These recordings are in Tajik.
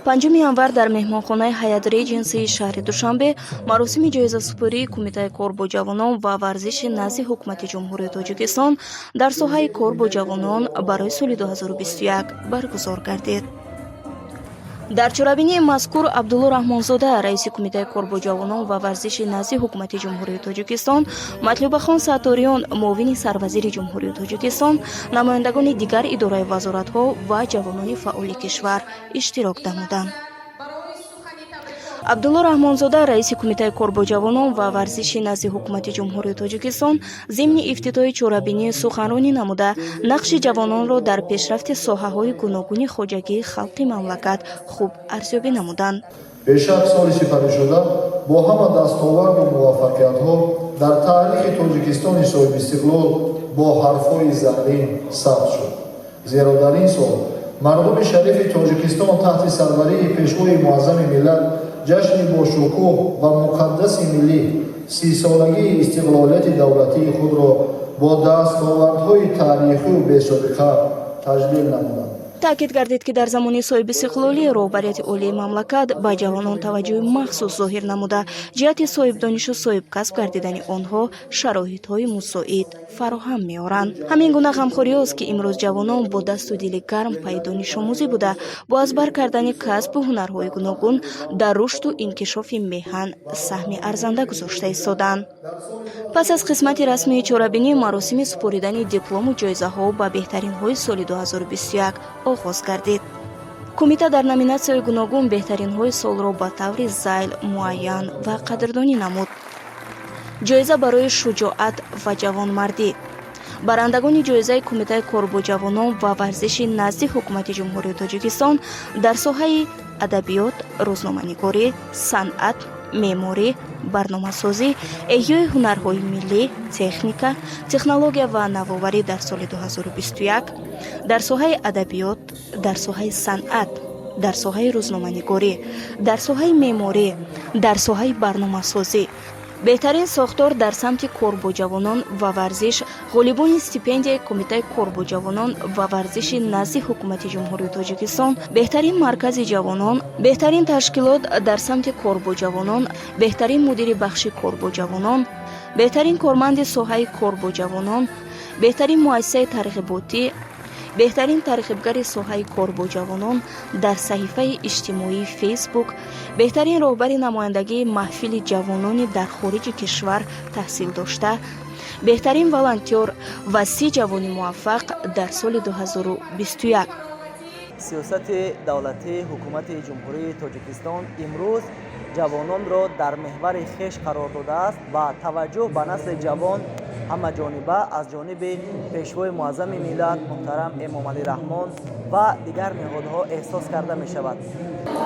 5 январ дар меҳмонхонаи Ҳаят Реҷенсии шаҳри Душанбе маросими ҷоизасупории Кумитаи кор бо ҷавонон ва варзиши назди Ҳукумати Ҷумҳурии Тоҷикистон дар соҳаи кор бо ҷавонон барои соли 2021 баргузор гардид. Дар чорабинии мазкур Абдулло Раҳмонзода, раиси Кумитаи кор бо ҷавонон ва варзиши назди Ҳукумати Ҷумҳурии Тоҷикистон, Матлубахон Сатториён, муовини сарвазири Ҷумҳурии Тоҷикистон, намояндагони дигар идораи вазоратҳо ва ҷавонони фаъоли кишвар иштирок намуданд. Абдулло Раҳмонзода, раиси Кумитаи кор бо ҷавонон ва варзиши назди Ҳукумати Ҷумҳурии Тоҷикистон, зимни ифтитоҳи чорабинӣ суханронӣ намуда, нақши ҷавононро дар пешрафти соҳаҳои гуногуни хоҷагии халқи мамлакат хуб арзёбӣ намуданд. Бешак, соли сипаришуда бо ҳама дастоварду муваффақиятҳо дар таърихи Тоҷикистони соҳибистиқлол бо ҳарфҳои заррин сабт шуд, зеро дар ин сол мардуми шарифи Тоҷикистон таҳти сарварии Пешвои муаззами миллат ҷашни бошукӯҳ ва муқаддаси миллӣ, 30-солагии истиқлолияти давлатии худро бо дастовардҳои таърихию бесобиқа таҷлил намуданд. Таъкид гардид, ки дар замони соҳибистиқлолӣ роҳбарияти олии мамлакат ба ҷавонон таваҷҷӯҳи махсус зоҳир намуда, ҷиҳати соҳибдонишу соҳибкасб гардидани онҳо шароитҳои мусоид фароҳам меоранд. Ҳамин гуна ғамхориҳост, ки имрӯз ҷавонон бо дасту дили гарм пайи донишомӯзӣ буда, бо аз бар кардани касбу ҳунарҳои гуногун дар рушду инкишофи меҳан саҳми арзанда гузошта истоданд. Пас аз қисмати расмии чорабинӣ маросими супоридани диплому ҷоизаҳо ба беҳтаринҳои соли 2021 оғоз гардид. Кумита дар номинатсияҳои гуногун беҳтаринҳои солро ба таври зайл муайян ва қадрдонӣ намуд. Ҷоиза барои шуҷоат ва ҷавонмардӣ. Барандагони ҷоизаи Кумитаи кор бо ҷавонон ва варзиши назди Ҳукумати Ҷумҳурии Тоҷикистон дар соҳаи адабиёт, рӯзноманигорӣ, санъат, меъморӣ, барномасозӣ, эҳёи ҳунарҳои миллӣ, техника, технология ва навоварӣ дар соли 2021, дар соҳаи адабиёт, дар соҳаи санъат, дар соҳаи рӯзноманигорӣ, дар соҳаи меъморӣ, дар соҳаи барномасозӣ, беҳтарин сохтор дар самти кор бо ҷавонон ва варзиш, ғолибони стипендияи Кумитаи кор бо ҷавонон ва варзиши назди Ҳукумати Ҷумҳурии Тоҷикистон, беҳтарин маркази ҷавонон, беҳтарин ташкилот дар самти кор бо ҷавонон, беҳтарин мудири бахши кор бо ҷавонон, беҳтарин корманди соҳаи кор бо ҷавонон, беҳтарин муассисаи тарғиботӣ, беҳтарин тарғибгари соҳаи кор бо ҷавонон дар саҳифаи иҷтимоии Фейсбук, беҳтарин роҳбари намояндагии маҳфили ҷавонони дар хориҷи кишвар таҳсил дошта, беҳтарин волонтёр ва 30 ҷавони муваффақ дар соли 2021. Сиёсати давлатии Ҳукумати Ҷумҳурии Тоҷикистон имрӯз ҷавононро дар меҳвари хеш қарор додааст ва таваҷҷӯҳ ба насли ҷавон ҳамаҷониба аз ҷониби Пешвои муаззами миллат муҳтарам Эмомалӣ Раҳмон ва дигар ниҳодҳо эҳсос карда мешавад.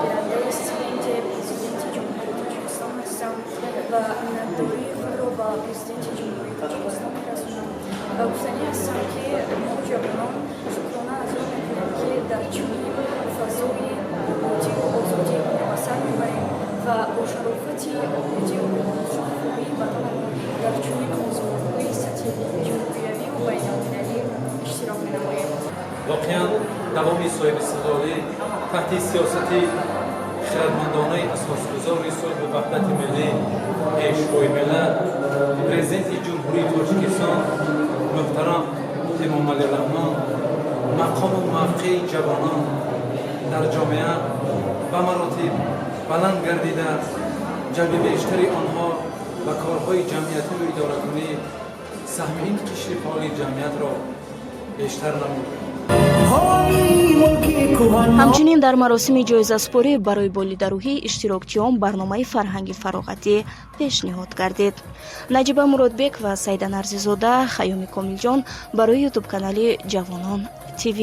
Гирандаи стипендияи Президенти Ҷумҳурии Тоҷикистон ҳастам ва миннатдории худро ба Президенти Ҷумҳурии Тоҷикистон мерасонам ва гуфтанӣ ҳастам, ки мо, ҷавонон, шукрона аз он мекунем, ки дар чунин фазои ободию озодӣ ба сар мебарем ва бо шарофати ободию шукуфоии ватанамон дар чунин озмунҳои сатҳи ҷумҳуриявию байналмилалӣ иштирок менамоем. Воқеан, давоми соҳибистиқлолӣ таҳти сиёсати хирадмандонаи асосгузори сулҳу ваҳдати миллӣ, Пешвои миллат, Президенти Ҷумҳурии Тоҷикистон муҳтарам Эмомалӣ Раҳмон мақому мавқеи ҷавонон дар ҷомеа ба маротиб баланд гардида, ҷалби бештари онҳо ба корҳои ҷамъиятию идоракунӣ саҳми ин қишри фаъоли ҷамъиятро бештар намуд. Ҳамчунин дар маросими ҷоизасупорӣ барои болидарӯҳии иштирокчиён барномаи фарҳанги фароғатӣ пешниҳод гардид. Наҷиба Муродбек ва Саида Нарзизода, Хайёми Комилҷон барои ютуб канали «Ҷавонон ТВ».